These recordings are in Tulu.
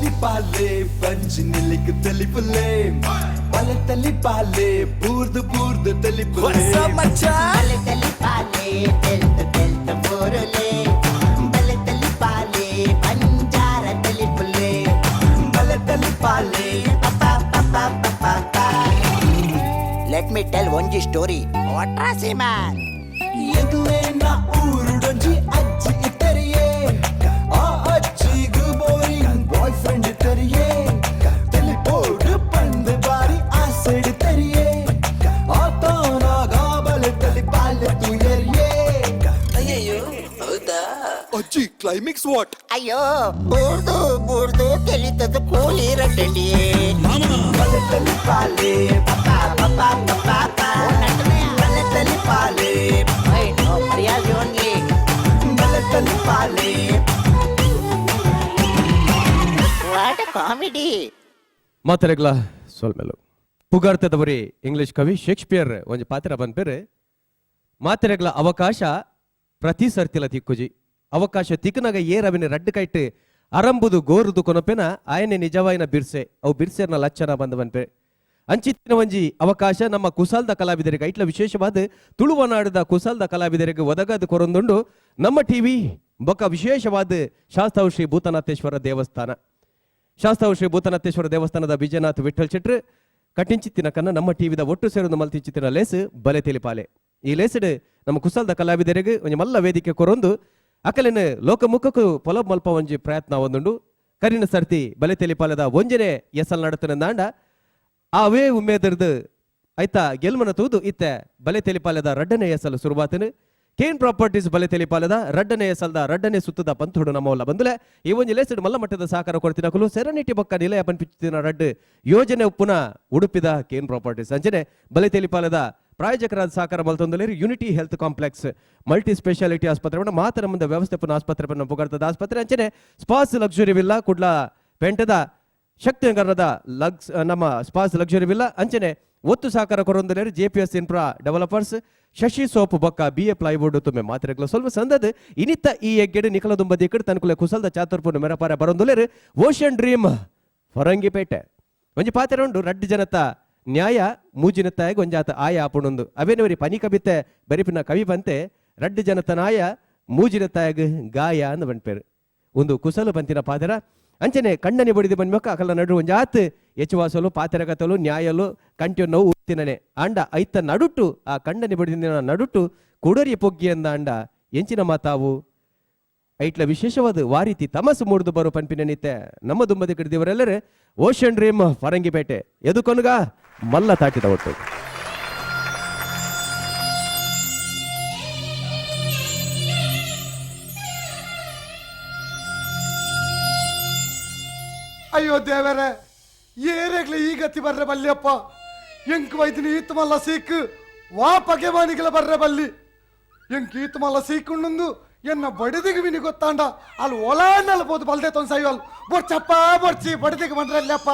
ತಲಿಪಾಲೆ ಬಂಜಿ ನಿಲ್ಲಿಕ್ ತಲಿಪುಲೆ ಬಲೆ ತಲಿಪಾಲೆ ಬೂರ್ದು ಬೂರ್ದು ತಲಿಪುಲೆ ಬಲೆ ತಲಿಪಾಲೆ ತೆಲ್ತ ತೆಲ್ತ ಬೋರುಲೆ ಬಲೆ ತಲಿಪಾಲೆ ಬಂಜಾರ ತಲಿಪುಲೆ ಬಲೆ ತಲಿಪಾಲೆ let me tell ಒಂಜಿ ಸ್ಟೋರಿ ವಾಟ್ರಾಸಿ ಮ್ಯಾನ್ ಎಂಕ್ಲೇನ ಊರುಡೊಂಜಿ ಅಜ್ಜಿ ಇತ್ತರಿಯೇ ಆ ಅಜ್ಜಿಗ್ boring boy friend ಇತ್ತರಿಯೇ ತಲಿಪೋಡು ಪಂದ್ ಬಾರಿ ಆಸೆಡ್ ತರಿಯೇ ಆತನಾಗ ಬಲೆ ತಲಿಪಾಲೆ ತುಯರಿಯೇ ಅಯ್ಯಯ್ಯೋ ಹೌದಾ ಅಜ್ಜಿ ಕ್ಲೈಮ್ಯಾಕ್ಸ್ what ಅಯ್ಯೋ ಬೂರ್ದು ಬೂರ್ದು ತೆಲಿತದ ಕೂಲಿ ರಟ್ಟಲಿ ಬಲೆ ತಲಿಪಾಲೆ ಬಲೆ ತಲಿಪಾಲೆ ಮರ್ಯಾದೆ ಓನ್ಲಿ ಬಲೆ ತಲಿಪಾಲೆ what comedy ಮಾತರೆಗ್ಲ ಸೊಲ್ಮೆಲು ಪುಗಾರ್ತದವರಿ ಇಂಗ್ಲಿಷ್ ಕವಿ ಶೇಕ್ಸ್ಪಿಯರ್ ಒಂಜಿ ಪಾತ್ರ ಬಂದ್ಪೇರು ಮಾತೆರೆಗ್ಲ ಅವಕಾಶ ಪ್ರತಿ ಸರ್ತಿಲ ತಿಕ್ಕುಜಿ ಅವಕಾಶ ತಿಕ್ಕನಾಗ ಏರವಿನ ರಡ್ಡು ಕೈಟ್ ಅರಂಬುದು ಗೋರುದು ಕೊನಪೆನ ಆಯನೆ ನಿಜವಾಯಿನ ಬಿರ್ಸೆ ಅವು ಬಿರ್ಸೆರ್ನ ಲಚ್ಚನ ಬಂದ ಬನ್ಪೆ ಅಂಚಿತ್ತಿನ ಒಂಜಿ ಅವಕಾಶ ನಮ್ಮ ಕುಸಾಲ್ದ ಕಲಾವಿದರಿಗೆ ಐಟ್ಲ ವಿಶೇಷವಾದ ತುಳುವನಾಡದ ಕುಸಾಲ್ದ ಕಲಾವಿದರಿಗೆ ಒದಗದು ಕೊರೊಂದುಂಡು ನಮ್ಮ ಟಿವಿ ಬೊಕ ವಿಶೇಷವಾದ ಶಾಸ್ತಾವು ಶ್ರೀ ಭೂತನಾಥೇಶ್ವರ ದೇವಸ್ಥಾನ ಶಾಸ್ತಾವು ಶ್ರೀ ಭೂತನಾಥೇಶ್ವರ ದೇವಸ್ಥಾನದ ವಿಜಯನಾಥ್ ವಿಠಲ್ ಶೆಟ್ರು ಕಟ್ಟಿಂಚಿತ್ತಿನ ಕನ್ನ ನಮ್ಮ ಟಿವಿದ ಒಟ್ಟು ಸೇರೊಂದು ಮಲ್ತಿಂಚಿತ್ತಿನ ಲೇಸ್ ಬಲೆ ತಿಳಿಪಾಲೆ ಈ ಲೇಸ್ಡ್ ನಮ್ಮ ಕುಸಲ್ದ ಕಲಾವಿದರಿಗೆ ಒಂಜಿ ಮಲ್ಲ ವೇದಿಕೆ ಕೊರೊಂದು ಅಕಲಿನ ಲೋಕಮುಖಕ್ಕೂ ಪೊಲಬ್ ಮಲ್ಪ ಒಂಜಿ ಪ್ರಯತ್ನ ಒಂದುಂಡು ಕರಿನ ಸರ್ತಿ ಬಲೆ ತಿಳಿಪಾಲದ ಒಂಜನೆ ಎಸಲ್ ನಡತನ ದಾಂಡ ಅವೇ ಉಮ್ಮೇದರ್ದು ಐತ ಗೆಲ್ಮನ ತೂದು ಇತ್ತೆ ಬಲೆ ತಿಳಿಪಾಲದ ರಡ್ಡನೆ ಎಸಲು ಸುರುವಾತನು ಕೇನ್ ಪ್ರಾಪರ್ಟೀಸ್ ಬಲೆ ತಿಳಿಪಾಲದ ರಡ್ಡನೆ ಎಸಲ್ದ ರಡ್ಡನೆ ಸುತ್ತದ ಪಂಥುಡು ನಮ್ಮವಲ್ಲ ಬಂದುಲೆ ಈ ಒಂಜಿ ಲೇಸಿಡ್ ಮಲ್ಲ ಮಟ್ಟದ ಸಹಕಾರ ಕೊಡ್ತಿನಕುಲು ಸೆರನಿಟಿ ಬೊಕ್ಕ ನಿಲಯ ಪನ್ಪಿತ್ತಿನ ರಡ್ಡು ಯೋಜನೆ ಉಪ್ಪುನ ಉಡುಪಿದ ಕೇನ್ ಪ್ರಾಪರ್ಟೀಸ್ ಅಂಚನೆ ಬಲೆ ತಿಳಿಪಾಲದ ಪ್ರಾಯೋಜಕರಾದ ಸಹಕಾರ ಮಲ್ತೊಂದಲೇರು unity health complex multi speciality ಆಸ್ಪತ್ರೆ ಪಂಡ ಮಾತ್ರ ಮುಂದೆ ವ್ಯವಸ್ಥೆಪನ ಆಸ್ಪತ್ರೆ ಪನ್ನ ಪುಗರ್ತದ ಆಸ್ಪತ್ರೆ ಅಂಚನೆ ಸ್ಪಾಸ್ ಲಕ್ಸುರಿ ವಿಲ್ಲ ಕುಡ್ಲ ಪೆಂಟದ ಶಕ್ತಿನಗರದ ಲಕ್ಸ್ ನಮ್ಮ ಸ್ಪಾಸ್ ಲಕ್ಸುರಿ ವಿಲ್ಲ ಅಂಚನೆ ಒತ್ತು ಸಹಕಾರ ಕೊರೊಂದಲೇರು J P S infra developers Shashi soap ಬೊಕ್ಕ B A plywood ತುಮೆ ಮಾತ್ರೆಗ್ಲ ಸ್ವಲ್ಪ ಸಂದದ ಇನಿತ ಈ ಎಗ್ಗೆಡು ನಿಖಲ ದುಂಬದಿ ತನ್ಕುಲೆ ಕುಸಲ್ದ ಚಾತುರ್ಪುನ ಮೆರಪಾರ ಬರೊಂದುಲೇರು ಓಷನ್ ಡ್ರೀಮ್ ಫರಂಗಿಪೇಟೆ ಒಂಜಿ ಪಾತೆರ ಉಂಡು ರಡ್ಡು ಜನತ ನ್ಯಾಯ ಮೂಜಿನ ತಾಯಿಗೆ ಒಂಜಾತ ಆಯ ಆಪುಣೊಂದು ಅವೇನವರಿ ಪನಿ ಕಬಿತೆ ಬರಿಪಿನ ಕವಿ ಬಂತೆ ರಡ್ಡು ಜನತ ನಾಯ ಮೂಜಿನ ತಾಯಗ್ ಗಾಯ ಅಂದ್ ಬಂಟ್ಪೇರು ಒಂದು ಕುಸಲು ಬಂತಿನ ಪಾತೆರ ಅಂಚನೆ ಕಣ್ಣನಿ ಬಡಿದು ಬಂದ್ಮಕ್ಕ ಅಕಲ ನಡು ಒಂಜಾತ್ ಎಚ್ಚುವಾಸಲು ಪಾತೆರಗತಲು ನ್ಯಾಯಲು ಕಂಟ್ಯು ನೋವು ತಿನ್ನನೆ ಆಂಡ ಐತ ನಡುಟು ಆ ಕಣ್ಣನಿ ಬಡಿದಿನ ನಡುಟು ಕುಡರಿ ಪೊಗ್ಗಿ ಅಂದ ಅಂಡ ಎಂಚಿನ ಮಾತಾವು ಐಟ್ಲ ವಿಶೇಷವಾದ ವಾರೀತಿ ತಮಸು ಮೂಡ್ದು ಬರೋ ಪಂಪಿನ ನಿತ್ತೆ ನಮ್ಮ ದುಂಬದಿ ಕಡಿದಿವರೆಲ್ಲರೂ ಓಷನ್ ಡ್ರೀಮ್ ಫರಂಗಿಪೇಟೆ ಎದುಕೊನುಗ ಮಲ್ಲ ತಾಟಿದ ಒಟ್ಟು ಅಯ್ಯೋ ದೇವರೇ ಏರೇಗ್ಲೆ ಈ ಗತಿ ಬರ್ರೆ ಬಲ್ಲಿಯಪ್ಪ ಎಂಕ್ ವೈದ್ಯನ ಈತ್ ಮಲ್ಲ ಸೀಕ್ ವಾ ಪಗೆಮಾನಿಗಳ ಬರ್ರೆ ಬಲ್ಲಿ ಎಂಕ್ ಈತ್ ಮಲ್ಲ ಸೀಕುಂಡು ಎನ್ನ ಬಡದಿಗೆ ವಿನಿ ಗೊತ್ತಾಂಡ ಅಲ್ಲಿ ಒಲಾಂಡಲ್ ಬೋದು ಬಲ್ದೆ ತೊನ್ಸಯ್ಯೋಲ್ ಬೊರ್ಚಪ್ಪ ಬೊರ್ಚಿ ಬಡದಿಗೆ ಬಂದ್ರಲ್ಲಪ್ಪ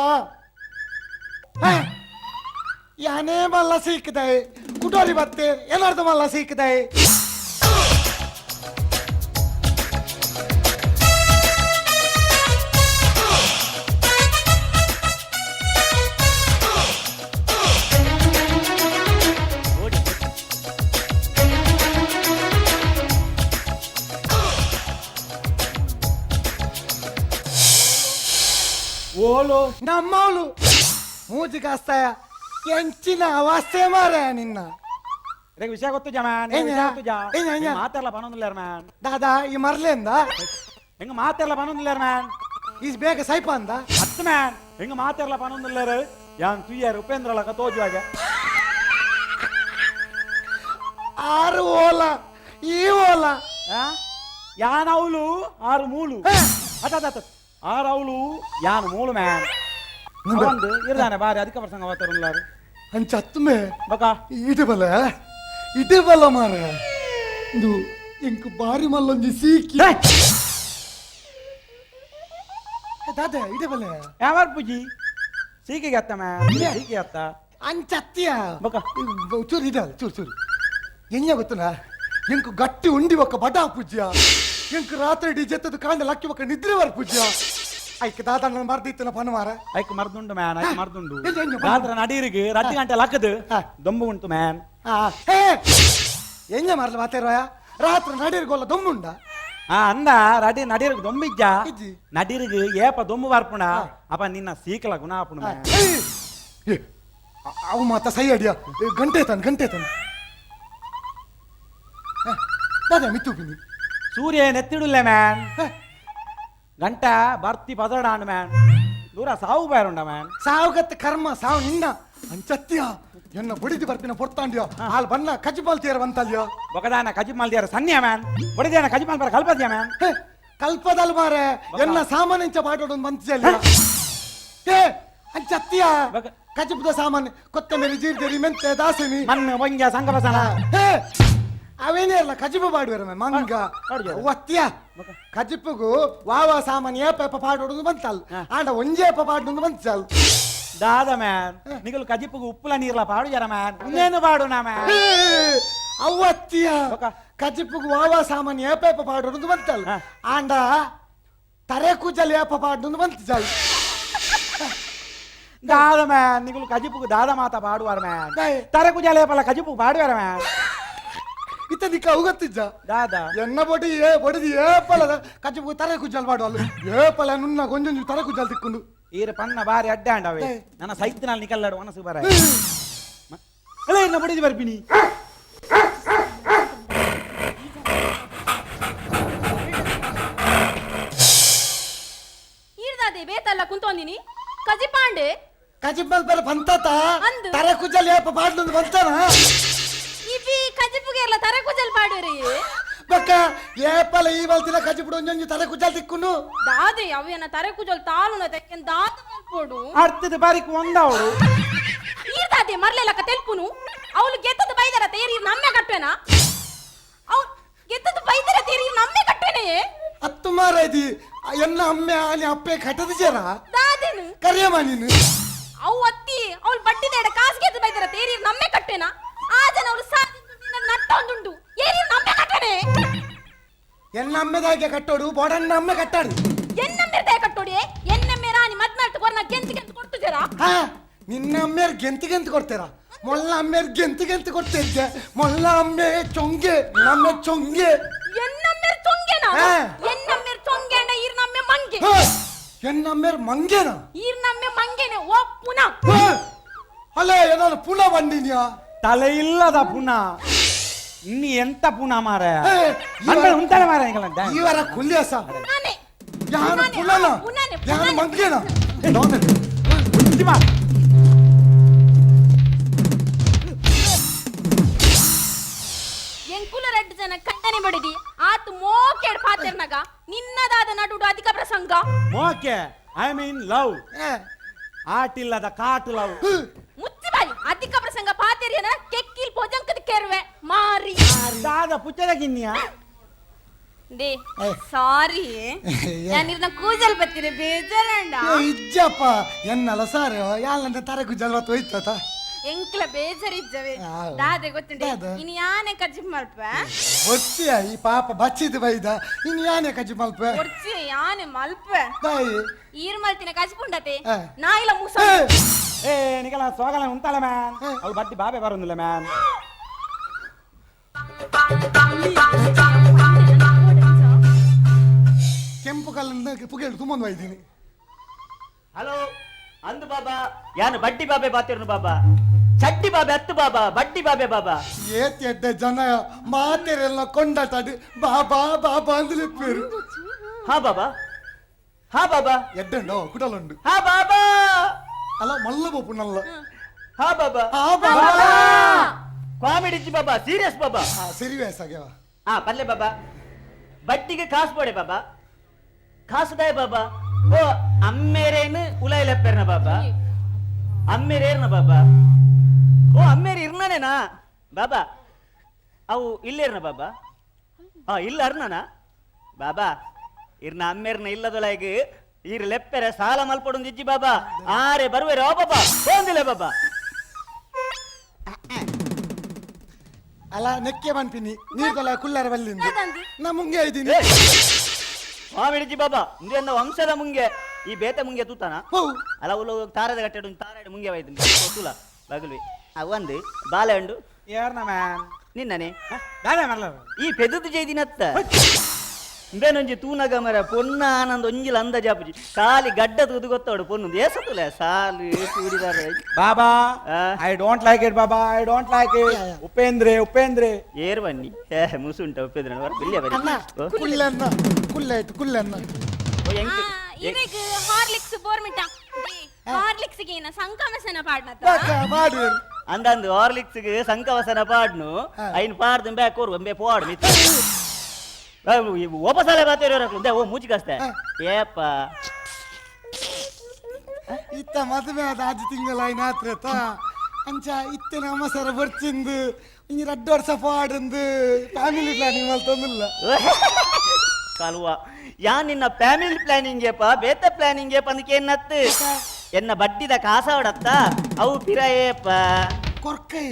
ಯಾನೇ ಮಲ್ಲ ಸೀಕ್ದೆ ಕುಟೋರಿ ಬತ್ತೆ ಏನಾರ್ದು ಮಲ್ಲ ಸೀಕ್ದೆ. ಓಲು ನಮ್ಮವಳು ಮೂಜಿ ಕಾಸ್ತಾಯ ಎಂಚಿನ ಅವಸ್ಥೆ ಮಾರಾಯ ನಿನ್ನ. ಇದಕ್ಕೆ ವಿಷಯ ಗೊತ್ತು ಮ್ಯಾನ್. ಏನ? ವಿಷಯ ಗೊತ್ತು ಜಾ. ಏನ, ಏನ? ಮಾತಾಡಲ ಪನೊಂದಿಲ್ಲ ಮ್ಯಾನ್. ದಾದಾ ಈ ಮರ್ಲೆಂದ. ಹೆಂಗ ಮಾತಾಡಲ ಪನೊಂದಿಲ್ಲ ಮ್ಯಾನ್. Is ಬೇಗ ಸೈಪ ಅಂದ. ಹತ್ತು ಮ್ಯಾನ್ ಹೆಂಗ ಮಾತಾಡಲ ಪನೊಂದಿಲ್ಲ ಯಾನ್ ತುಯ್ಯಾರು ಉಪೇಂದ್ರ ಲಕ ತೋಜುವಾಗ. ಆರು ಓಲ ಈ ಓಲ. ಆ? ಯಾನ್ ಅವಳು ಆರು ಮೂಲು ಅತ್ತ ಅತ್ತ ಆರು ಅವಳು ಯಾನ್ ಮೂಲು ಮ್ಯಾನ್ ಒಂದು ಇರ್ದಾನೆ ಬಾರಿ ಅಧಿಕ ಪ್ರಸಂಗ ವಾತಾವರಣ. ಅಂಚತ್ತುಮೆ. ಬಕ. ಇಡಬಲ ಇಡಬಲ ಮಾರ ಇದು ಇಂಕ್ ಬಾರಿ ಮಲ್ಲೊಂಜಿ ಸೀಕಿ ದಾದ ಇಡಬಲ. ಯಾವ ಪೂಜಿ ಸೀಕಿಗೆ ಅತ್ತ ಮ್ಯಾನ್ ಸೀಕಿಗೆ ಅತ್ತ. ಅಂಚತ್ತಿಯ. ಬಕ. ಚೂರು ಇದಲ್ಲ ಚೂರು ಚೂರು ಎಂಜ ಗೊತ್ತಲ್ಲ ಎಂಕ್ ಗಟ್ಟಿ ಉಂಡಿ ಒಕ್ಕ ಬಡ ಪೂಜ್ಯ ಎಂಕ್ ರಾತ್ರಿ ಇಡೀ ಜೆತ್ತದು ಕಾಂಡ ಲಕ್ಕಿ ಒಕ್ಕ ನಿದ್ರೆ ಬರ್ ಪೂಜ್ಯ. ಐಕ್ ದಾದಣ್ಣ ಮರ್ದಿತ್ತಿನ ಪನ್ವಾರ ಐಕ್ ಮರ್ದುಂಡು ಮ್ಯಾನ್, ಐಕ್ ಮರ್ದುಂಡು. ಎಂಜ, ಎಂಜ, ಪನ್ನು. ರಾತ್ರ ನಡೀರಿಗೆ ರಡ್ಡು ಗಂಟೆ ಲಕ್ಕದು ದೊಂಬು ಉಂಟು ಮ್ಯಾನ್. ಎಂಜ ಮರ್ಲ ಮಾತೇರೋಯ, ರಾತ್ರಿ ನಡೀರ್ಗೊಲ್ಲ ದೊಂಬುಂಡ? ಆ ಅಂದ ರಡಿ ನಡೀರ್ಗ್ ದೊಂಬಿಜ್ಜ. ಇಜ್ಜಿ. ನಡೀರ್ಗ್ ಏಪ ದೊಂಬು ಬರ್ಪುಣ ಅಪ ನಿನ್ನ ಸೀಕಲ ಗುಣ ಆಪುಣ ಮ್ಯಾನ್. ಏ, ಅವು ಮಾತ ಸೈ ಅಡಿಯ ಗಂಟೆ ತಾನು, ಗಂಟೆ ತಾನು ದಾದಾ ಮಿತ್ತು ಪಿನಿ. ಸೂರ್ಯ ನೆತ್ತಿಡುಲ್ಲೆ ಮ್ಯಾನ್, ಗಂಟ ಬರ್ತಿ ಪದರಡಾಂಡ್ ಮ್ಯಾನ್, ದೂರ ಸಾವು ಬಾರುಂಡ ಮ್ಯಾನ್. ಸಾವುಗತ್ತ ಕರ್ಮ ಸಾವು ನಿನ್ನ ಅಂಚತ್ಯ ಎನ್ನ ಬಡಿದು ಬರ್ಪಿನ ಪೊರ್ತಾಂಡ್ಯೋ ಆಲ್ ಬಣ್ಣ ಕಜಿಪಾಲ್ ತೀರ ಬಂತಲ್ಯೋ. ಬೊಕದಾನ ಕಜಿಮಾಲ್ ದಿಯಾರ ಸನ್ಯ ಮ್ಯಾನ್, ಬಡಿದಾನ ಕಜಿಮಾಲ್ ಬರ ಕಲ್ಪದ್ಯ ಮ್ಯಾನ್. ಹೇ, ಕಲ್ಪದಲ್ ಮಾರೆ ಎನ್ನ ಸಾಮಾನ್ಯ ಪಾಟೋಡೊಂದು ಮಂತಿಜಲ್ಯ. ಏ ಅಂಚತ್ಯ ಕಜಿಪದ ಸಾಮಾನ್ಯ ಕೊತ್ತಂಬರಿ ಜೀರ್ಜರಿ ಮೆಂತೆ ದಾಸಿಮಿ ಮಣ್ಣು ಒಂಜ ಸಂಗಬಸನ. ಹೇ, ಅವೇನೇ ಇರಲ್ಲ ಕಜಿಪು ಪಾಡುವೆರ ಮಂಗ ಪಾಡುವೆರ. ಒತ್ಯ ಕಜಿಪುಗು ವಾವ ಸಾಮಾನ್ಯ ಏಪ ಏಪ ಪಾಡೋಡು ಬಂತಲ್ ಆಂಡ ಒಂಜೇ ಏಪ ಪಾಡೋದು ಬಂತಲ್. ದಾದ ಮ್ಯಾನ್, ನಿಗಲು ಕಜಿಪುಗು ಉಪ್ಪುಲ ನೀರ್ಲ ಪಾಡುಜರ ಮ್ಯಾನ್, ಇನ್ನೇನು ಪಾಡುನ ಮ್ಯಾನ್? ಅವತ್ತಿಯ ಬೊಕ. ಕಜಿಪುಗು ವಾವ ಸಾಮಾನ್ಯ ಏಪ ಏಪ ಪಾಡೋದು ಬಂತಲ್ ಆಂಡ ತರೆ ಕೂಜಲ್ ಏಪ ಪಾಡೋದು ಬಂತಲ್. ದಾದ ಮ್ಯಾನ್, ನಿಗಲು ಕಜಿಪುಗು ದಾದ ಮಾತ ಪಾಡುವಾರ ಮ್ಯಾನ್, ತರೆ ಕುಜಾಲೇಪಲ ಕಜಿಪುಗು ಪಾಡುವಾರ ಮ್ಯಾನ್. ಇತ್ತ ನಿಕ್ಕ ಅವಗತ್ತಿಜ್ಜ ದಾದ ಎನ್ನ ಬೊಡಿ ಏ ಬಡಿದು ಏಪಲದ ಕಜಿಪುಗು ತರೆ ಕುಜ್ಜಲ್ ಪಾಡುವಲ್ಲ ಏಪಲ ನುನ್ನ ಗೊಂಜೊಂಜು ತರೆ ಕುಜ್ಜಲ್ ತಿಕ್ಕೊಂಡು. ಈರು ಪನ್ನ ಬಾರಿ ಅಡ್ಡ ಅಂಡವೆ ನನ್ನ ಸೈತಿನಲ್ಲಿ ನಿಕಲ್ಲಾಡು ಮನಸ್ಸು ಬರ ಅಲ್ಲ ಇನ್ನ ಬಡಿದು ಬರ್ಪಿನಿ. ಈರ್ದಾದೆ ಬೇತಲ್ಲ ಕುಂತೊಂದಿನಿ ಕಜಿಪಾಂಡೆ. ಕಜಿಪಲ್ ಬೇರೆ ಬಂತಾತ ಅಂದು. ತರೆ ಕುಜ್ಜಲ್ ಏಪ ಪಾಡ್ಲೊಂದು ಬಂತಾನ. ಇಬಿ ಕಜಿಪುಗೆ ಎಲ್ಲ ತರೆ ಕುಜಲ್ ಪಾಡುರಿ. ಬಕ್ಕ ಏಪಲ ಈ ಬಲ್ತಿನ ಕಜಿಪುಡು ಒಂಜೊಂಜು ತರೆ ಕುಜ್ಜಲ್ ತಿಕ್ಕೊಂಡು. ದಾದೆ ಅವೇನ ತರೆ ಕುಜಲ್ ತಾಲುನ ತೆಕ್ಕನ್ ದಾದ ಮಲ್ಪೋಡು. ಅರ್ಥದ ಬಾರಿಕ್ ಒಂದವಳು. ಈರ್ದಾದೆ ಮರ್ಲೆಲಕ್ಕ ತೆಲ್ಪುನು ಅವಳು ಗೆದ್ದದ ಬೈದರ ತೇರಿ ನಮ್ಮೆ ಕಟ್ಟುವೆನಾ? ಅವ್ ಗೆದ್ದದ ಬೈದರ ತೇರಿ ನಮ್ಮೆ ಕಟ್ಟುವೆನೇ? ಅತ್ತು ಮಾರಾಯ್ತಿ ಎನ್ನ ಅಮ್ಮೆ ಆನೆ ಅಪ್ಪೆ ಕಟ್ಟದ ಜರ ದಾದೇನು ಕರಿಯಮ್ಮ ನೀನು. ಅವು ಅತ್ತಿ ಅವಳು ಬಡ್ಡಿದ ಎಡ ಕಾಸು ಗೆದ್ದು ಬೈದರ ತೇರಿ ನಮ್ಮೆ ಕಟ್ಟುವೆನಾ? ಆ ಜನ ಅವಳು ಸಾಧಿ ನಟ್ಟೊಂದುಂಡು ಏರಿ ನಮ್ಮೆ ಕಟ್ಟುವೆನೇ? ಎನ್ನ ಅಮ್ಮೆದಾಗೆ ಕಟ್ಟೋಡು ಬೋಡಣ್ಣ ಅಮ್ಮೆ ಕಟ್ಟಾಡು. ಎನ್ನಮ್ಮೆರ್ದಾಯ ಕಟ್ಟೋಡಿ ಎನ್ನಮ್ಮೆ ರಾಣಿ ಮದ್ನಾಟ್ ಕೊರ್ನ ಗೆಂತು ಗೆಂತು ಕೊಡ್ತು ಜರ. ಹಾ ನಿನ್ನ ಅಮ್ಮೇರ್ ಗೆಂತು ಗೆಂತು ಕೊಡ್ತೀರಾ? ಮೊಲ್ಲ ಅಮ್ಮೇರ್ ಗೆಂತು ಗೆಂತು ಕೊಡ್ತಿದ್ದೆ. ಮೊಲ್ಲ ಅಮ್ಮೆ ಚೊಂಗೆ ನಮ್ಮ ಚೊಂಗೆ. ಎನ್ನಮ್ಮೇರ್ ಚೊಂಗೆನಾ? ಹಾ. ಎನ್ನಮ್ಮೇರ್ ಚೊಂಗೆ ಅಂಡ ಈರ್ ನಮ್ಮೆ ಮಂಗೆ. ಹಾ, ಎನ್ನಮ್ಮೇರ್ ಮಂಗೆನಾ? ಈರ್ ನಮ್ಮೆ ಮಂಗೆನೆ ಓ ಪುನಃ. ಹಾ, ಅಲ್ಲ ಏನಾದ್ರು ಪುನಃ ಬಂದಿನ್ಯಾ? ತಲೆ ಇಲ್ಲದ ಪುನಃ ಇನ್ನು ಎಂತ ಪುನಃ ಮಾರ? ಏ, ಉಂಟಾನೆ ಮಾರ ಇವರ ಕುಲ್ಯಾಸ. ನಾನೇ. ಯಾನು ಪುನಃನೇ, ಪುನಃನ? ಆ, ಪುನಃನೇ, ಯಾನು ಪುನಃನೇ. ಮಂಗೆನಾ? ಎಂಕುಲ ರೆಡ್ಡು ಜನ ಕಂಡನೆ ಬಡಿದಿ ಆತು ಮೋಕೆಡ್ ಪಾತೆರ್ನಗ ನಿನ್ನದಾದ ನಡುಡು ಅಧಿಕ ಪ್ರಸಂಗ. ಮೋಕೆ I mean love. ಆಟಿಲ್ಲದ ಕಾಟು ಲವ್. ಮುಚ್ಚಿ ಬಾಯಿ ಅಧಿಕ ಪ್ರಸಂಗ ಪಾತೆರಿಯನ ಕೆಕ್ಕಿಲ್ ಪೊಜಂಕದ ಕೆರ್ವೆ ಮಾರಿ. ದಾದ ಪುಚ್ಚದ ಗಿನ್ನಿಯ. They ಸಾರಿ ನಾನಿರ್ನ ಕೂಜಲ್ ಬತ್ತೀರಿ ಬೇಜಾರಂಡ. ಏ, ಇಜ್ಜಪ್ಪ ಎನ್ನಲ ಸಾರು ಯಾಲಂತ ತರೆ ಕುಜ್ಜಲ್ ಬತ್ತು ಹೋಯ್ತತ. ಎಂಕ್ಲ ಬೇಜಾರಿಜ್ಜವೆ. ಆವ್. ದಾದೆ ಗೊತ್ತುಂಡೆ ದಾದ? ಇನ್ನು ಯಾನೆ ಕಜ್ಜಿ ಮಲ್ಪ? ಒರ್ಚಿಯ ಈ ಪಾಪ ಬಚ್ಚಿದ ಬೈದ ಇನ್ನು ಯಾನೆ ಕಜ್ಜಿ ಮಲ್ಪ? ಒರ್ಚಿ ಯಾನೆ ಮಲ್ಪ? ತಾಯಿ ಈರ್ ಮಲ್ತಿನ ಕಜ್ಜಿ ಪುಂಡತೆ ಆ. ನಾಯಿಲ ಮುಸ. ಏ. ಏ ನಿಕಲ ಸ್ವಾಗಲ ಉಂಟಲ್ಲ ಮ್ಯಾನ್, ಅವಳು ಬಡ್ಡಿ ಬಾಬೆ ಬರೋದಿಲ್ಲ ಮ್ಯಾನ್. ಕೆಂಪು ಕಲ್ಲನ್ನ ಪುಗೆಳು ತುಂಬ ಇದ್ದೀನಿ. ಹಲೋ ಅಂದು ಬಾಬಾ ಯಾನು ಬಡ್ಡಿ ಬಾಬೆ ಬಾತಿರ್ನು ಬಾಬಾ ಚಡ್ಡಿ ಬಾಬೆ ಹತ್ತು ಬಾಬಾ ಬಡ್ಡಿ ಬಾಬೆ ಬಾಬಾ. ಏತ್ ಎಡ್ಡೆ ಜನ ಮಾತೆರೆಲ್ಲ ಕೊಂಡಾಟಾಡಿ ಬಾಬಾ ಬಾಬಾ ಅಂದಲೇ ಪೇರು. ಹಾ ಬಾಬಾ ಹಾ ಬಾಬಾ ಎಡ್ಡೆಂಡೋ ಕುಟಲುಂಡು. ಹಾ ಬಾಬಾ ಅಲ್ಲ ಮಲ್ಲ ಬೋಪು ನಲ್ಲ. ಹಾ ಬಾಬಾ ಹಾ ಬಾಬಾ. ಕಾಮಿಡಿ ಇಜ್ಜಿ ಬಾಬಾ ಸೀರಿಯಸ್ ಬಾಬಾ. ಹಾ ಸೀರಿಯಸ್ ಆಗ್ಯಾವ. ಹಾ ಪಲ್ಲೆ ಬಾಬಾ ಬಡ್ಡಿಗೆ ಕಾಸು ಬೋಡೆ ಬಾಬಾ ಕಾಸುದಾಯ ಬಾಬಾ ಓ ಅಮ್ಮೇರೇನು ಉಲಾಯಿಲೆಪ್ಪೇರ್ನ ಬಾಬಾ ಅಮ್ಮೇರೇರ್ನ ಬಾಬಾ ಓ ಅಮ್ಮೇರಿ ಇರ್ನನೇನಾ ಬಾಬಾ ಅವು ಇಲ್ಲೇರ್ನ ಬಾಬಾ ಆ ಇಲ್ಲ ಅರ್ನನಾ ಬಾಬಾ ಇರ್ನ ಅಮ್ಮೇರ್ನ ಇಲ್ಲದೊಳಗೆ ಈರ್ ಲೆಪ್ಪೆರೆ ಸಾಲ ಮಲ್ಪಡೊಂದು ಇಜ್ಜಿ ಬಾಬಾ ಆರೆ ಬರುವೆರೆ ಓ ಬಾಬಾ ಹೋಂದಿಲ್ಲ ಬಾಬಾ. ಅಲ್ಲ ನೆಕ್ಕೆ ಬನ್ಪಿನಿ ನೀರ್ದೊಲ ಕುಲ್ಲರ ಬಲ್ಲಿಂದು ದಾದಂದು. ನಾ ಮುಂಗೆ ಇದ್ದೀನಿ. ಮಾಮಿಡಿಜಿ ಬಾಬಾ ಇಂದು ಎನ್ನ ವಂಶದ ಮುಂಗೆ. ಈ ಬೇತೆ ಮುಂಗೆ ತೂತಾನ ಅಲ್ಲ ಉಲ್ಲ ತಾರದ ಕಟ್ಟೆಡು ತಾರಾಡು ಮುಂಗೆ ವಾಯ್ತು ತೂಲ ಬಗಲ್ವಿ ಒಂದು ಬಾಲೆ ಉಂಡು ಏರ್ನ ಮ್ಯಾನ್ ನಿನ್ನನೆ ದಾದ ಮರ್ಲ ಈ ಪೆದದು ಜೈದಿನತ್ತ ಇಂಬೇನೊಂಜಿ ತೂನಗ ಮರ ಪೊನ್ನ ಆನಂದ ಒಂಜಿಲ ಅಂದಾಜಾಪುಜಿ ಸಾಲಿ ಗಡ್ಡ ತೂದು ಗೊತ್ತೋಡು ಪೊನ್ನು ಏಸತುಲೆ ಸಾಲು ಚೂಡಿದಾರ ಬಾಬಾ I don't like it Baba I don't like it ಉಪೇಂದ್ರೆ ಉಪೇಂದ್ರೆ ಏರ್ ಬನ್ನಿ ಮುಸುಂಟ ಉಪೇಂದ್ರ ಬಿಲ್ಲಿಯ ಅಣ್ಣ ಬನ್ನಿ ಕುಲ್ಲನ್ನ ಕುಲ್ಲಾಯ್ತು ಕುಲ್ಲನ್ನ ಇರೆಗ್ ಹಾರ್ಲಿಕ್ಸ್ ಬೋರ್ಮಿಟ ಹಾರ್ಲಿಕ್ಸ್ ಗೆ ಏನ ಸಂಕಮಸನ ಪಾಡ್ನತ ಮಾಡಿ ಅಂದಂದು ಹಾರ್ಲಿಕ್ಸ್ ಗೆ ಸಂಕವಸನ ಪಾಡ್ನು ಐನ್ ಪಾಡ್ದು ಬ್ಯಾಕ್ ಕೋರು ಒಂಬೆ ಪೋಡು ಮಿತ್ತ ಓಪಸಾಲೆ ಬಾತೇರೋ ಓ ಮೂಚಿ ಕಾಸ್ತೆ ಏಪ್ಪ ಇತ್ತ ಮದುವೆ ಆದ ಆಜಿ ತಿಂಗಳ ಆತ್ರೇತ ಅಂಚ ಇತ್ತೆ ನಮ್ಮ ಸರ ಬರ್ಚಿಂದು ಇಂಜಿ ರಡ್ಡು ವರ್ಷ ಪಾಡಂದು ಫ್ಯಾಮಿಲಿ ಪ್ಲಾನಿಂಗ್ ಮಲ್ತೊಂದಿಲ್ಲ ಕಲ್ವ ಯಾ ನಿನ್ನ ಫ್ಯಾಮಿಲಿ ಪ್ಲಾನಿಂಗ್ ಏಪ ಬೇತ ಪ್ಲಾನಿಂಗ್ ಏಪ ಅಂದಕ್ಕೆ ಏನತ್ತು ಎನ್ನ ಬಡ್ಡಿದ ಕಾಸವಡತ್ತ ಅವು ಪಿರ ಏಪ ಕೊರ್ಕೈ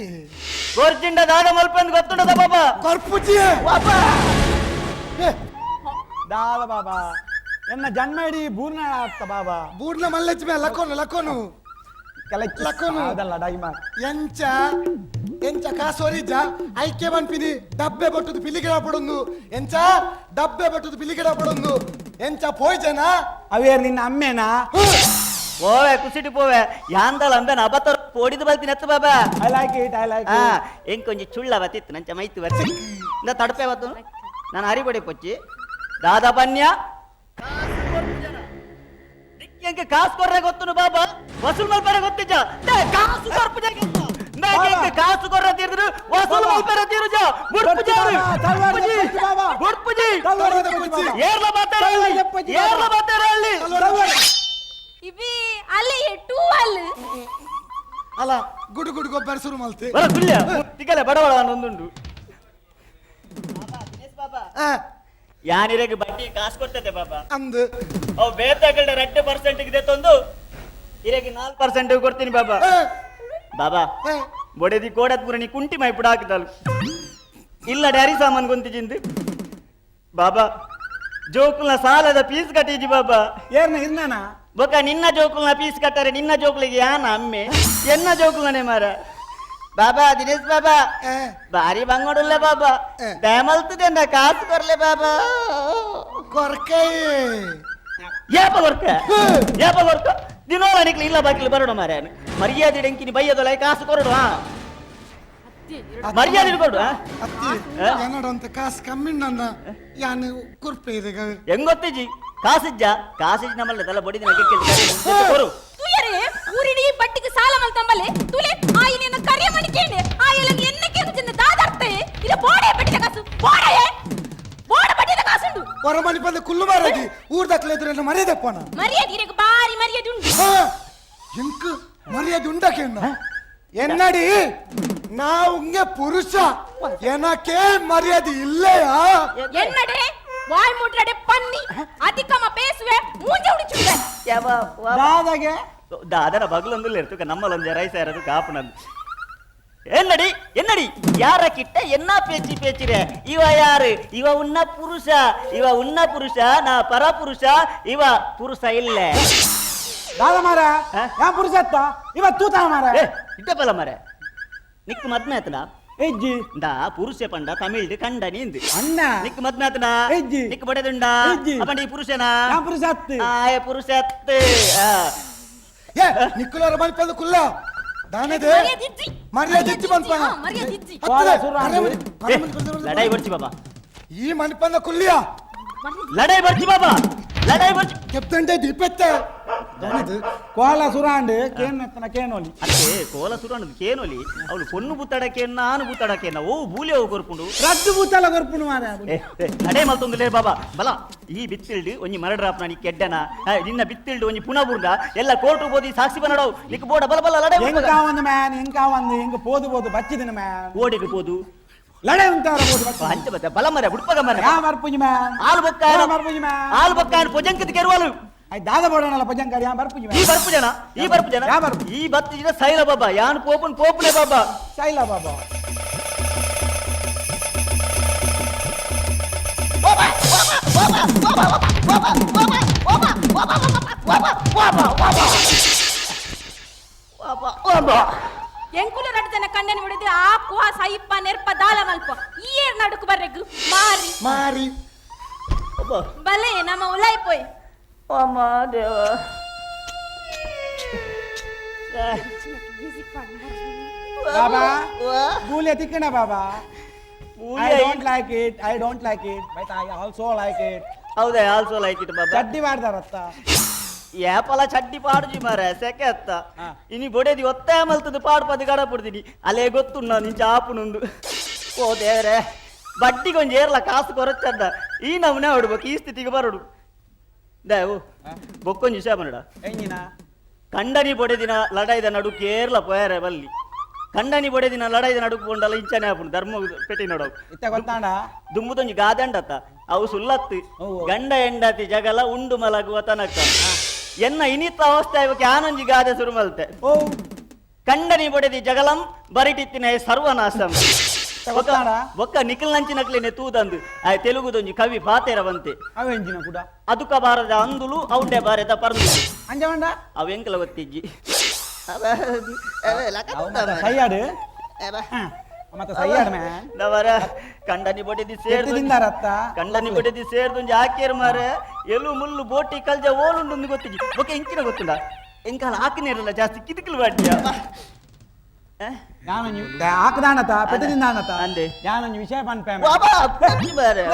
ಕೊರ್ಚಿಂಡ ದಾದ ಮಲ್ಪಂದ್ ಗೊತ್ತುಂಡದ ಬಾಬಾ ಕೊರ್ಪುಜಿ ದಾದ ಬಾಬಾ ಎನ್ನ ಜನ್ಮ ಇಡೀ ಬೂರ್ಣ ಆಗ್ತ ಬಾಬಾ ಬೂರ್ಣ ಮಲ್ಲಚ್ಚ ಮೇ ಲಕೋನು ಲಕೋನು ಲಕೋನು ಅದಲ್ಲ ಡೈಮ ಎಂಚ ಎಂಚ ಕಾಸೋರಿಜ ಐಕ್ಯ ಮನ್ಪಿನಿ ಡಬ್ಬೆ ಬಟ್ಟುದು ಪಿಲಿಗಿಡ ಪಡೊಂದು ಎಂಚ ಡಬ್ಬೆ ಬಟ್ಟುದು ಪಿಲಿಗಿಡ ಪಡೊಂದು ಎಂಚ ಪೋಯ್ಜನ ಅವೇರ್ ನಿನ್ನ ಅಮ್ಮೇನಾ ಹೋವೆ ಕುಸಿಟಿ ಪೋವೆ ಯಾಂದಳ ಅಂಬೆನ ಅಬತರ ಪೋಡಿದ ಬಲ್ತಿನ ಎತ್ತು ಬಾಬಾ I like it I like it ಎಂಕೊಂಜಿ ಚುಳ್ಳ ಬತ್ತಿತ್ತು ನಂಚ ಮೈತು ಬತ್ತಿ ಇಂದ ತಡಪೆ ಬತ್ತು ನಾನು ಅರಿಬಡಿ ಪೊಚ್ಚಿ ದಾದಾ ಪನ್ಯ ಎಂಕೆ ಕಾಸು ಕೊರ್ರೆ ಗೊತ್ತುನು ಬಾಬಾ ವಸೂಲ್ ಮಲ್ಪರೆ ಗೊತ್ತಿಜ್ಜ ಕಾಸು ಕೊರ್ಪು ಕಾಸು ಕೊರ್ರೆ ತೀರ್ದ್ರು ವಸೂಲ್ ಮಲ್ಪರೆ ತೀರುಜ ಬುಡ್ಪುಜಿ ಬುಡ್ಪುಜಿ ಏರ್ಲ ಬಾತಾರೆ ಏರ್ಲ ಬಾತಾರೆ ಅಲ್ಲಿ ಇಬಿ ಅಲ್ಲಿ ಟೂ ಅಲ್ಲಿ ಅಲ್ಲ ಗುಡು ಗುಡು ಗೊಬ್ಬರ ಶುರು ಮಲ್ತಿ ಬರ ಸುಳ್ಯ ತಿಕ್ಕಲೆ ಬಡವಳ ಒಂದುಂಡು ಯಾನಿರೆಗ್ ಬಡ್ಡಿ ಕಾಸು ಕೊಡ್ತದೆ ಬಾಬಾ ಅಂದು ಅವು ಬೇತಗಳ್ಡ 2% ಇದೆ ತಂದು ಇರೆಗೆ 4% ಕೊಡ್ತೀನಿ ಬಾಬಾ ಬಾಬಾ ಬೊಡೆದಿ ಕೋಡತ್ ಪೂರ ನೀ ಕುಂಟಿ ಮೈಪುಡ ಹಾಕಿದಳು ಇಲ್ಲ ಡ್ಯಾರಿ ಸಾಮಾನು ಗೊಂತಿಜಿಂದು ಬಾಬಾ ಜೋಕುಲ್ನ ಸಾಲದ ಪೀಸ್ ಕಟ್ಟಿಜಿ ಬಾಬಾ ಏರ್ನ ಇರ್ನಾನ ಬೊಕ ನಿನ್ನ ಜೋಕುಲ್ನ ಪೀಸ್ ಕಟ್ಟಾರೆ ನಿನ್ನ ಜೋಕುಲಿಗೆ ಯಾನ ಅಮ್ಮೆ ಎನ್ನ ಜೋಕುಲ್ನೇ ಮಾರ ಬಾಬಾ ದಿನೇಶ್ ಬಾಬಾ ಬಾರಿ ಬಂಗೋಡುಲ್ಲ ಬಾಬಾ ಡ್ಯಾಮಲ್ತದೆ ಕಾಸು ಕೊರ್ಲೆ ಬಾಬಾ ಕೊರ್ಕೈ ಏಪ ಕೊರ್ಕ ಏಪ ಕೊರ್ಕ ದಿನೋಲ ನಿಕ್ಲಿ ಇಲ್ಲ ಬಾಕಿಲು ಬರೋಣ ಮಾರ್ಯಾನ ಮರ್ಯಾದೆ ಡೆಂಕಿನಿ ಬೈಯದೊಲ ಕಾಸು ಕೊರಡು ಮರ್ಯಾದೆ ಕೊಡು ಅತ್ತಿ ಏನಡಂತ ಕಾಸು ಕಮ್ಮಿ ನನ್ನ ಯಾನು ಕುರ್ಪೆ ಇದೆ ಹೆಂಗೊತ್ತಿಜಿ ಕಾಸಿಜ್ಜ ಕಾಸಿಜ್ ನಮ್ಮಲ್ಲ ತಲೆ ಬಡಿದಿನ ಕೊರು ತುಯರೆ ಊರಿಡಿ ಬಟ್ಟಿಗೆ ಸಾಲ ಮಲ್ತಂಬಲೆ ತುಲೆ ಆಯಿನ ಕರಿಯ ಮಣಿಕೇನೆ ಆಯಲ ಎನ್ನ ಕೇನು ದಾದಾರ್ತೆ ಇಲ್ಲ ಬೋಡೆ ಬಟ್ಟಿದ ಕಾಸು ಬೋಡೆ ಬೋಡ ಬಟ್ಟಿದ ಕಾಸುಂಡು ಹೊರಮನಿ ಬಂದ ಕುಲ್ಲು ಮಾರಾಗಿ ಊರ್ದಕ್ಲೆ ಎದುರು ಮರ್ಯಾದೆ ಪೋಣ ಮರ್ಯಾದೆ ಇರಕ್ಕೆ ಬಾರಿ ಮರ್ಯಾದೆ ಉಂಡು ಎಂಕ್ ಮರ್ಯಾದೆ ಉಂಡಕೇನ ಎನ್ನಡಿ ನಾ ಉಂಗೆ ಪುರುಷ ಏನಕ್ಕೆ ಮರ್ಯಾದೆ ಇಲ್ಲೆಯಾ என்னடே வாய் மூட்டடே பன்னி அதிகமா பேசுவே மூஞ்ச உடிச்சுடுவே ದಾದಾಗೆ ದಾದನ ಬಗ್ಲೊಂದುಲ್ಲ ಇರ್ತುಕ ನಮ್ಮಲೊಂದು ರೈಸ ಇರೋದು ಕಾಪುನಂದು என்னடி என்னடி யார கிட்ட என்ன பேச்சு பேச்சுற இவ யாரு இவ உன்ன புருஷா இவ உன்ன புருஷா நான் பரபுருஷா இவ புருஷ இல்ல ದಾದ ಮಾರ ಯಾ ಪುರುಷತ್ತ ಇವ ತೂತ ಮಾರ ಇಟ್ಟಪಲ್ಲ ಮಾರ ನಿಕ್ ಮದ್ಮೆ ಆತನ ಎಜ್ಜಿ ದಾ ಪುರುಷ ಪಂಡ ತಮಿಳ್ದು ಕಂಡ ನೀಂದು ಅಣ್ಣ ನಿಕ್ ಮದ್ಮೆ ಆತನ ಎಜ್ಜಿ ನಿಕ್ ಬಡೆದುಂಡ ಎಜ್ಜಿ ಅಪ್ಪ ನೀ ಪುರುಷನಾ ಯಾ ಪುರುಷ ಆಯ ಪುರುಷತ್ ಏ ನಿಕ್ಕುಲರ ಮನಿ ಪಂದ ಕುಲ್ಲ ದಾನದೆ ಮರ್ಯಾದೆ ಇಜ್ಜಿ ಮನ್ಪಣ ಮರ್ಯಾದೆ ಇಜ್ಜಿ ಲಡಾಯಿ ಬರ್ಚಿ ಬಾಬಾ ಈ ಮನಿಪಂದ ಕುಲ್ಲಿಯ ಲಡಾಯಿ ಬರ್ಚಿ ಬಾಬಾ ಲಡಾಯಿ ಬರ್ಚಿ ಕೆಪ್ತಂಡೆ ದೀಪತ್ತೆ ದಾನದು ಕೋಲ ಸುರಾಂಡ್ ಕೇನ್ ಎತ್ತನ ಕೇನೋಲಿ ಅತ್ತೆ ಕೋಲ ಸುರಾಂಡ್ ಕೇನೋಲಿ ಅವಳು ಪೊನ್ನು ಬುತ್ತಾಡಕ್ಕೆ ನಾನು ಬುತ್ತಾಡಕ್ಕೆ ಓ ಬೂಲೆ ಹೋಗಿ ಕೊರ್ಪುಂಡು ರದ್ದು ಬೂತಲ ಕೊರ್ಪುಂಡು ಮಾರ ಲಡಾಯಿ ಮಲ್ತೊಂದುಲೇ ಬಾಬಾ ಬಲ ಈ ಬಿತ್ತಿಲ್ಡು ಒಂಜಿ ಮರಡ್ರಾಪ್ ನಾನಿ ಕೆಡ್ಡನ ನಿನ್ನ ಬಿತ್ತಿಲ್ಡು ಒಂಜಿ ಪುನ ಬುರ್ದ ಎಲ್ಲ ಕೋರ್ಟು ಬೋದಿ ಸಾಕ್ಷಿ ಬನ್ನಡವು ನಿಕ್ ಬೋಡ ಬಲ ಬಲ ಲಡಾಯಿ ಎಂಕ ಒಂದು ಮ್ಯಾನ್ ಎಂಕ ಒಂದು ಎಂಕ ಪೋದು ಪೋದು ಬಚ್ಚಿದಿನ ಮ್ಯಾನ್ ಓಡಿಗೆ ಪೋದು ಲಡಾಯಿ ಉಂಟಾರ ಪೋದು ಅಂಚ ಬತ್ತ ಬಲ ಮರ ಉಡ್ಪಗ ಮರ ಯಾ ಮರ್ಪುಂಜಿ ಮ್ಯಾನ್ ಆಲ್ ಬೊಕ್ಕ ಮರ್ಪುಂಜಿ ಮ್ಯಾನ್ ಆಲ್ ಬೊಕ್ಕ ಪೊಜಂಕದ ಕೆರುವಾಲು I ದಾದ ಬೋಡನಲ್ಲ ಪೊಜಂಕಡಿ ಯಾ ಬರ್ಪುಂಜಿ ಈ ಬರ್ಪು ಜನ ಈ ಬರ್ಪು ಜನ ಯಾ ಬರ್ಪು ಈ ಬತ್ತಿನ ಸೈಲ ಬಾಬಾ ಯಾನ್ ಪೋಪುನ್ ಪೋಪುನೆ ಬಾಬಾ ಸೈಲ ಬಾಬಾ ಓಬಾ ಓಬಾ ಓಬಾ ಓಬಾ ಓಬಾ ಓಬಾ ಓಬಾ ಓಬಾ. ಎಂಕುಲು ರಡ್ಡು ಜನ ಕಂಡನಿ ಬಿಡದು ಆ ಕುಹ ಸೈಪ ನೆರ್ಪ ದಾಲ ಮಲ್ಪ ಈ ಏರ್ ನಡುಕು ಬರ್ರೆಗ್ ಮಾರಿ ಮಾರಿ ಬಲೆ ನಮ್ಮ ಉಲಾಯ್ ಪೋಯ್ ಅಮ್ಮ ದೇವ ಬಾಬಾ ಗೂಲೆ ತಿಕ್ಕಣ ಬಾಬಾ. I don't like it, I don't like it, but I also like it. ಹೌದಾ, ಆಲ್ಸೋ ಲೈಕ್ it ಬಾಬಾ. ಚಡ್ಡಿ ಮಾಡ್ದಾರತ್ತ ಏಪಲ ಚಡ್ಡಿ ಪಾಡುಜಿ ಮಾರ ಸೆಕೆ ಅತ್ತ ಇನಿ ಬೊಡೆದಿ ಒತ್ತಾಯ ಮಲ್ತದ ಪಾಡು ಪದ ಗಡ ಪಡ್ತೀನಿ ಅಲ್ಲೇ ಗೊತ್ತುಂಡ ನಿನ್ ಚಾಪುನುಂದು. ಓ ದೇವರೇ, ಬಡ್ಡಿಗೊಂಜಿ ಏರ್ಲ ಕಾಸು ಕೊರಚದ್ದ ಈ ನಮೂನೆ ಹೊಡ್ಬೇಕು ಈ ಸ್ಥಿತಿಗೆ ಬರೋಡು. ದೇವು ಬೊಕ್ಕೊಂಜಿ ವಿಷಯ ಬನ್ನಡ ಎಂಜಿನ ಕಂಡನಿ ಬೊಡೆದಿನ ಲಡಾಯ್ದ ನಡು ಕೇರ್ಲ ಪೋಯರೆ ಬಲ್ಲಿ. ಕಂಡನಿ ಬೊಡೆದಿನ ಲಡಾಯ್ದ ನಡುಕು ಪೋಂಡಲ ಇಂಚನೆ ಆಪುಂಡು ಧರ್ಮ ಪೆಟ್ಟಿ ನೋಡವು ಇತ್ತ ಗೊತ್ತಾಂಡ ದುಂಬುದೊಂಜಿ ಗಾದಂಡತ್ತ ಅವು ಸುಲ್ಲತ್ತು ಗಂಡ ಎಂಡತಿ ಜಗಲ ಉಂಡು ಮಲಗುವ ತನಕ ಎನ್ನ ಇನಿತ ಅವಸ್ಥೆ ಇವಕ್ಕೆ ಆನಂಜಿ ಗಾದೆ ಸುರು ಮಲ್ತೆ. ಓ ಕಂಡನಿ ಬೊಡೆದಿ ಜಗಲಂ ಬರಿಟಿತ್ತಿನ ಸರ್ವನಾಶಂ. ಒಕ್ಕ ನಿಖಲ್ ನಂಚಿನಕ್ಲೇನೆ ತೂದಂದು ಆ ತೆಲುಗುದೊಂಜಿ ಕವಿ ಪಾತೇರವಂತೆ ಅವೆಂಜಿನ ಕೂಡ ಅದುಕ ಬಾರದ ಅಂದುಲು ಅವುಂಡೆ ಬಾರದ ಪರ್ದು ಅಂಜವಂಡ ಅವ ಎಂಕಲ ಗೊತ್ತಿಜ್ಜಿ ಸೈಯಾಡು ಮತ್ತೆ ಸೈಯಾಡು ಮ್ಯಾನ್ ನವರ ಕಂಡನಿ ಬೊಡೆದಿ ಸೇರ್ದು ತಿಂದಾರತ್ತ ಕಂಡನಿ ಬೊಡೆದಿ ಸೇರ್ದುಂಜಿ ಆಕೇರ್ ಮಾರೆ ಎಲು ಮುಳ್ಳು ಬೋಟಿ ಕಲ್ಜ ಓಲುಂಡು ಗೊತ್ತಿಜ್ಜಿ. ಒಕೆ ಇಂಚಿನ ಗೊತ್ತುಂಡ ಎಂಕಾಲ ಹಾಕಿನೇರಲ್ಲ ಜಾಸ್ತಿ ಕಿದುಕಲು ಬಾಟಿಯ ಯಾನೊಂಜಿ ಆಕದಾಣತ ಪೆಟ್ಟದಿಂದಾಣತ ಅಂದೆ ಯಾನೊಂಜಿ ವಿಷಯ ಪನ್ಪೆ ಬಾಬಾ ಬಾರೆ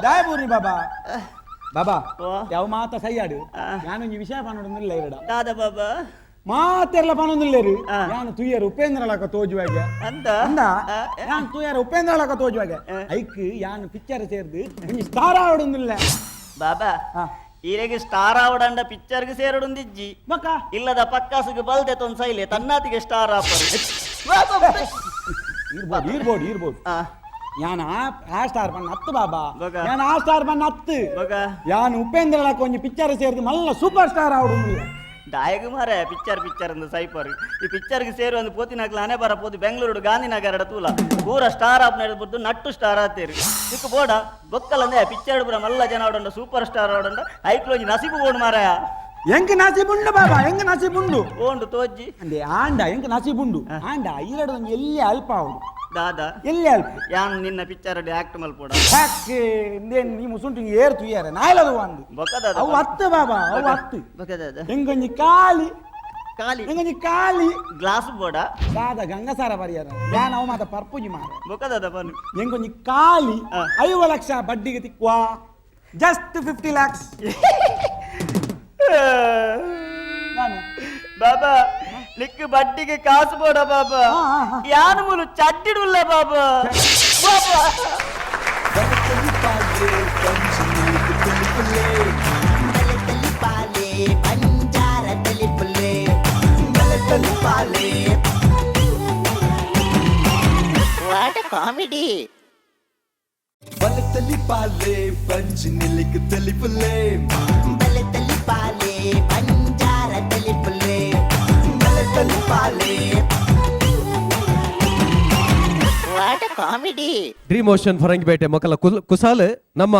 ದಾಯ ಬೂರ್ನಿ ಬಾಬಾ ಬಾಬಾ ಯಾವ ಮಾತ ಸೈಯಾಡು ಯಾನೊಂಜಿ ವಿಷಯ ಪನ್ನೊಂದಿಲ್ಲ ಇರಡ ದಾದ ಬಾಬಾ ಮಾತೆರ್ಲ ಪನ್ನೊಂದಿಲ್ಲೇರು ಯಾನು ತುಯ್ಯರು ಉಪೇಂದ್ರ ಲಕ ತೋಜುವಾಗೆ ಅಂದ ಅಂದ ಯಾನ್ ತುಯ್ಯರು ಉಪೇಂದ್ರ ಲಕ ತೋಜುವಾಗೆ ಐಕ್ ಯಾನು ಪಿಕ್ಚರ್ ಸೇರ್ದು ಒಂಜಿ ಸ್ಟಾರ್ ಆವಡೊಂದಿಲ್ಲ ಬಾಬಾ ಈರೆಗೆ ಸ್ಟಾರ್ ಆವಡಂಡ ಪಿಕ್ಚರ್ಗೆ ಸೇರಡುಂದಿಜ್ಜಿ ಬಕ್ಕ ಇಲ್ಲದ ಪಕ್ಕಾಸುಗೆ ಬಲ್ದೆ ತೊಂದ್ ಸೈಲೆ ತನ್ನಾತಿಗೆ ಸ್ಟಾರ್ ಆಪರು. ಇರ್ಬೋದು ಇರ್ಬೋದು ಇರ್ಬೋದು. ಯಾನ್ ಆ ಸ್ಟಾರ್ ಬಣ್ಣ ಹತ್ತು ಬಾಬಾ, ಯಾನ್ ಆ ಸ್ಟಾರ್ ಬಣ್ಣ ಹತ್ತು ಯಾನ್ ಉಪೇಂದ್ರ ಒಂಜಿ ಪಿಕ್ಚರ್ ಸೇರ್ದು ಮಲ್ಲ ಸೂಪರ್ ಸ್ಟಾರ್ ಆವಡುಂದಿಲ್ಲ. ದಾಯಗ ಮಾರ ಪಿಕ್ಚರ್ ಪಿಕ್ಚರ್ ಅಂದ ಸೈಪರ್ ಈ ಪಿಕ್ಚರ್ಗೆ ಸೇರು ಒಂದು ಪೋತಿನಾಗ್ಲ ಅನೆ ಬರ ಪೋದು ಬೆಂಗಳೂರು ಗಾಂಧಿನಗರ ತೂಲ ಪೂರ ಸ್ಟಾರ್ ಆಪ್ ನಡೆದ್ಬಿಟ್ಟು ನಟ್ಟು ಸ್ಟಾರ್ ಆತೇರಿ ಇಕ್ಕ ಬೋಡ ಬೊಕ್ಕಲಂದೆ ಪಿಕ್ಚರ್ ಪೂರ ಮಲ್ಲ ಜನ ಆಡಂಡ ಸೂಪರ್ ಸ್ಟಾರ್ ಆಡಂಡ ಐಕ್ಲೋಂಜಿ ನಸಿಬು ಬೋಡು ಮಾರಾಯ. ಎಂಕ್ ನಸಿಬುಂಡು ಬಾಬಾ, ಎಂಕ್ ನಸಿಬುಂಡು ಓಂಡು ತೋಜ್ಜಿ ಅಂದೆ ಆಂಡ ಎಂಕ್ ನಸಿಬುಂಡು ಆಂಡ ಈರಡು ಒಂಜಿ ಎಲ್ಲಿ ಅಲ್ಪ ಆವಡು ದಾದಾ ಎಲ್ಲಿ ಅಲ್ಪ ಯಾನ್ ನಿನ್ನ ಪಿಕ್ಚರ್ ಆಕ್ಟ್ ಮಲ್ಪೋಡ ಯಾಕೆ ಇಂದೇನ್ ನೀ ಮುಸುಂಟು ಏರ್ ತುಯ್ಯಾರೆ ನಾಯ್ಲದು ಒಂದು ಬೊಕ್ಕದಾದ ಅವು ಹತ್ತು ಬಾಬಾ, ಅವು ಹತ್ತು ಬೊಕ್ಕದಾದ ಎಂಗೊಂಜಿ ಖಾಲಿ ಖಾಲಿ ಎಂಗೊಂಜಿ ಖಾಲಿ ಗ್ಲಾಸ್ ಬೋಡ ದಾದ ಗಂಗಸಾರ ಬರಿಯಾರ ಯಾನ್ ಅವು ಮಾತ ಪರ್ಪುಜಿ ಮಾರ ಬೊಕ್ಕದಾದ ಬನ್ನು ಎಂಗೊಂಜಿ ಖಾಲಿ 50 ಲಕ್ಷ ಬಡ್ಡಿಗೆ ತಿಕ್ವಾ ಜಸ್ಟ್ 50 lakhs. ಬಾಬಾ ಲಿಕ್ ಬಡ್ಡಿಗೆ ಕಾಸು ಬೋಡ ಬಾಬಾ ಯಾನು ಮೂಲು ಚಡ್ಡಿಡುಲ್ಲ ಬಾಬಾ ಬಾಬಾ. What a comedy. ಬಲತಲಿ పంచి తెలిపులే బలతలి పాలే బంజార తెలిపులే బలతలి పాలే. What a comedy. Dream ocean Farangipete ಮೊಕಲ ಕುಸಾಲ್ ನಮ್ಮ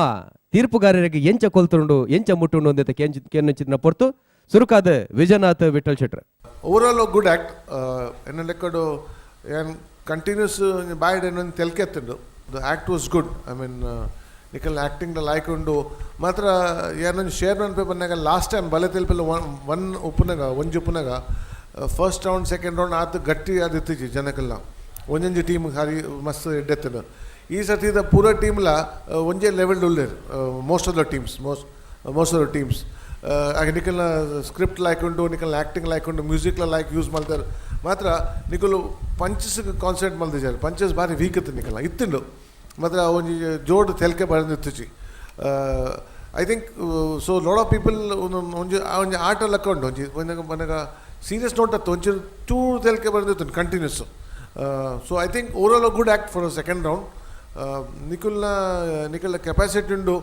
ತೀರ್ಪುಗಾರರಿಗೆ ಎಂಚ ಕೊಲ್ತುಂಡು ಎಂಚ ಮುಟ್ಟುಂಡು ಅಂದ ಕೆನ್ನುಂಚಿನ ಪೊರ್ತು ಸುರುಕಾದ Vijayanath Vittal Shettar. Overall good act ಎನ್ನ ಲೆಕ್ಕಡು ಏನ್ ಕಂಟಿನ್ಯೂಸ್ ಬಾಯ್ಡ್ ಏನೊಂದು ತೆಲ್ಕೆತ್ತುಂಡು. The act was good. I mean ನಿಕಲ್ acting like ಉಂಡು ಮಾತ್ರ ಏನೊಂದು ಶೇರ್ ಮನ್ಪೆ ಬಂದಾಗ ಲಾಸ್ಟ್ ಟೈಮ್ ಬಲೆ ತೆಲ್ಪೆಲ್ಲ ಒನ್ ಉಪ್ಪುನಾಗ ಒಂಜಿ ಉಪ್ಪುನಾಗ ಫಸ್ಟ್ ರೌಂಡ್ ಸೆಕೆಂಡ್ ರೌಂಡ್ ಆತು ಗಟ್ಟಿ ಅದು ಇತ್ತಿಜಿ ಜನಕ್ಕೆಲ್ಲ ಒಂಜೊಂಜಿ ಟೀಮ್ ಸಾರಿ ಮಸ್ತ್ ಎಡ್ಡೆತ್ತುಂಡು. ಈ ಸರ್ತಿದ ಪೂರ ಟೀಮ್ಲ ಒಂಜೇ level ಉಲ್ಲೇರು most of the teams most of the teams. ಆಗ ನಿಕಲ್ನ ಸ್ಕ್ರಿಪ್ಟ್ ಲೈಕ್ ಉಂಡು, ನಿಕಲ್ನ ಆ್ಯಕ್ಟಿಂಗ್ ಲೈಕ್ ಉಂಡು, ಮ್ಯೂಸಿಕ್ಲ ಲೈಕ್ ಯೂಸ್ ಮಲ್ತಾರೆ ಮಾತ್ರ ನಿಕಲು ಪಂಚಸ್ ಕಾನ್ಸಂಟ್ರೇಟ್ ಮಲ್ದಿದ್ದಾರೆ. ಪಂಚಸ್ ಭಾರಿ ವೀಕ್ ಇತ್ತು ನಿಕಲ್ನ ಇತ್ತುಂಡು ಮಾತ್ರ ಒಂಜಿ ಜೋಡ್ ತೆಲ್ಕೆ ಬರೆದಿತ್ತುಚಿ. I think so lot of people ಒಂಜಿ ಒಂಜಿ ಆಟ ಲೆಕ್ಕ ಉಂಡು ಒಂಜಿ ಮನಗ ಸೀರಿಯಸ್ ನೋಟ್ ಅತ್ತು ಒಂಚೂರು ಚೂರು ತೆಲ್ಕೆ ಬರೆದಿತ್ತು continuous. So I think overall a good act for second round. ನಿಕುಲ್ನ ನಿಕಲ್ನ capacity ಉಂಡು,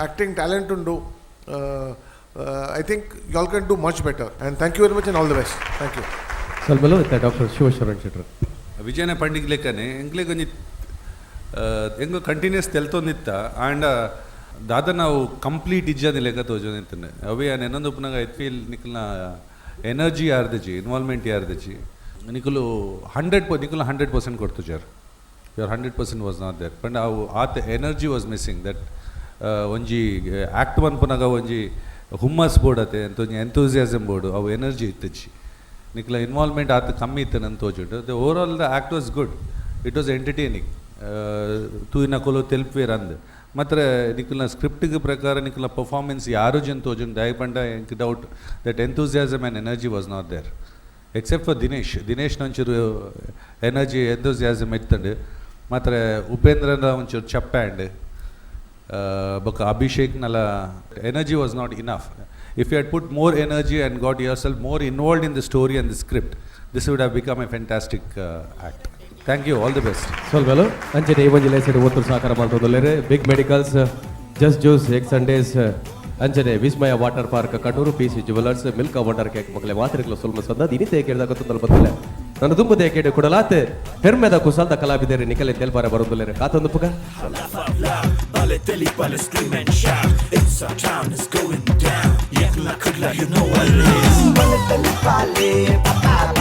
ಆ್ಯಕ್ಟಿಂಗ್ ಟ್ಯಾಲೆಂಟ್ ಉಂಡು. I think you all can do much better and thank you very much and all the best. Thank you. ಸ್ವಲ್ಪ ಡಾಕ್ಟರ್ ಶಿವಶರಣ್ ಶೆಟ್ಟರ್. ವಿಜಯನ ಪಂಡಿಗೆ ಲೆಕ್ಕನೆ ಎಂಕ್ಲೆಗ್ ಒಂಜಿ ಎಂಕ್ ಕಂಟಿನ್ಯೂಸ್ ತೆಲ್ತೊಂದಿತ್ತ ಆಂಡ ದಾದ ನಾವು ಕಂಪ್ಲೀಟ್ ಇಜ್ಜಾದಿ ಲೆಕ್ಕ ತೋಜೊಂದಿತ್ತಂಡೆ. ಅವೇ ಯಾನ್ ಉಪ್ಪುನಗ I feel ನಿಕಲ್ನ ಎನರ್ಜಿ ಯಾರ್ದಜಿ, ಇನ್ವಾಲ್ವ್ಮೆಂಟ್ ಯಾರ್ದಜಿ. ನಿಕುಲು ಹಂಡ್ರೆಡ್, ನಿಕುಲು 100% ಕೊರ್ತುಜಾರ್. Your 100% was not there. ಪಂಡ ಅವು ಆತ್ ಎನರ್ಜಿ ವಾಸ್ ಮಿಸ್ಸಿಂಗ್. That ಒಂಜಿ ಆ್ಯಕ್ಟ್ ಮನ್ಪುನಗ ಒಂಜಿ ಹುಮ್ಮಸ್ ಬೋಡತೆ ಅಂತ, ಒಂಜಿ ಎಂತೂಸಿಯಾಸಮ್ ಬೋಡು, ಅವು ಎನರ್ಜಿ ಇತ್ತುಜಿ. ನಿಕ್ಲ ಇನ್ವಾಲ್ವ್ಮೆಂಟ್ ಆತ್ ಕಮ್ಮಿ ಇತ್ತು ನನ್ ತೋಜುಂಡು. The overall the act was good, it was entertaining. ತೂಯಿನಕುಲು ತೆಲ್ಪುವೆರ್ ಅಂದ್. ಮಾತ್ರ ನಿಕಲ್ನ ಸ್ಕ್ರಿಪ್ಟಿಗೆ ಪ್ರಕಾರ ನಿಕಲ್ನ ಪರ್ಫಾರ್ಮೆನ್ಸ್ ಯಾರು ಜನ ತೋಜುಂಡು. ದಾಯೆ ಪಂಡ ಎಂಕ್ doubt that enthusiasm and energy was not there, except for Dinesh. Dinesh ಒಂಚೂರು ಎನರ್ಜಿ, ಎಂತೂಸಿಯಾಸಮ್ ಇತ್ತಂಡು. ಮಾತ್ರ ಉಪೇಂದ್ರನ ಒಂಚೂರು ಚಪ್ಪಾಂಡ್. ಬೊಕ್ಕ ಅಭಿಷೇಕ್ನಲ energy was not enough. If you had put more energy and got yourself more involved in the story and the script, this would have become a fantastic act. Thank you, all the best. ಸೊಲ್ಮೆಲು. ಅಂಚನೆ ಈ ಒಂಜಿ ಲೇಸೆಡ್ ಒತ್ತುರು ಸಹಕಾರ ಮಲ್ತೊಂದುಲ್ಲೆರ್ big medicals, just juice, egg Sundays, ಅಂಚನೆ ವಿಸ್ಮಯ water park Kannur, PC jewellers, milk wonder cake ಮಕ್ಕಳೇ ಮಾತ್ರೆಗಳು ಸೊಲ್ಮ ಸಂದ. ಇನಿತೆ ಕೇಳಿದಾಗ ತೊಂದಲ್ ಬತ್ತಲೆ ನನ್ನ ದುಂಬುದೇ ಕೇಳಿ ಕೊಡಲಾತೆ ಪೆರ್ಮೆದ ಕುಸಲ್ದ ಕಲಾವಿದರೆ ನಿಕಲೆ ತೆಲ್ಪಾರೆ ಬರೋದಿಲ್ಲ ಕಾತೊಂದು ಪುಗ. Bale Telipale, scream and shout. It's our town, it's going down. Yakla Kudla, you know what it is. Bale Telipale, papa.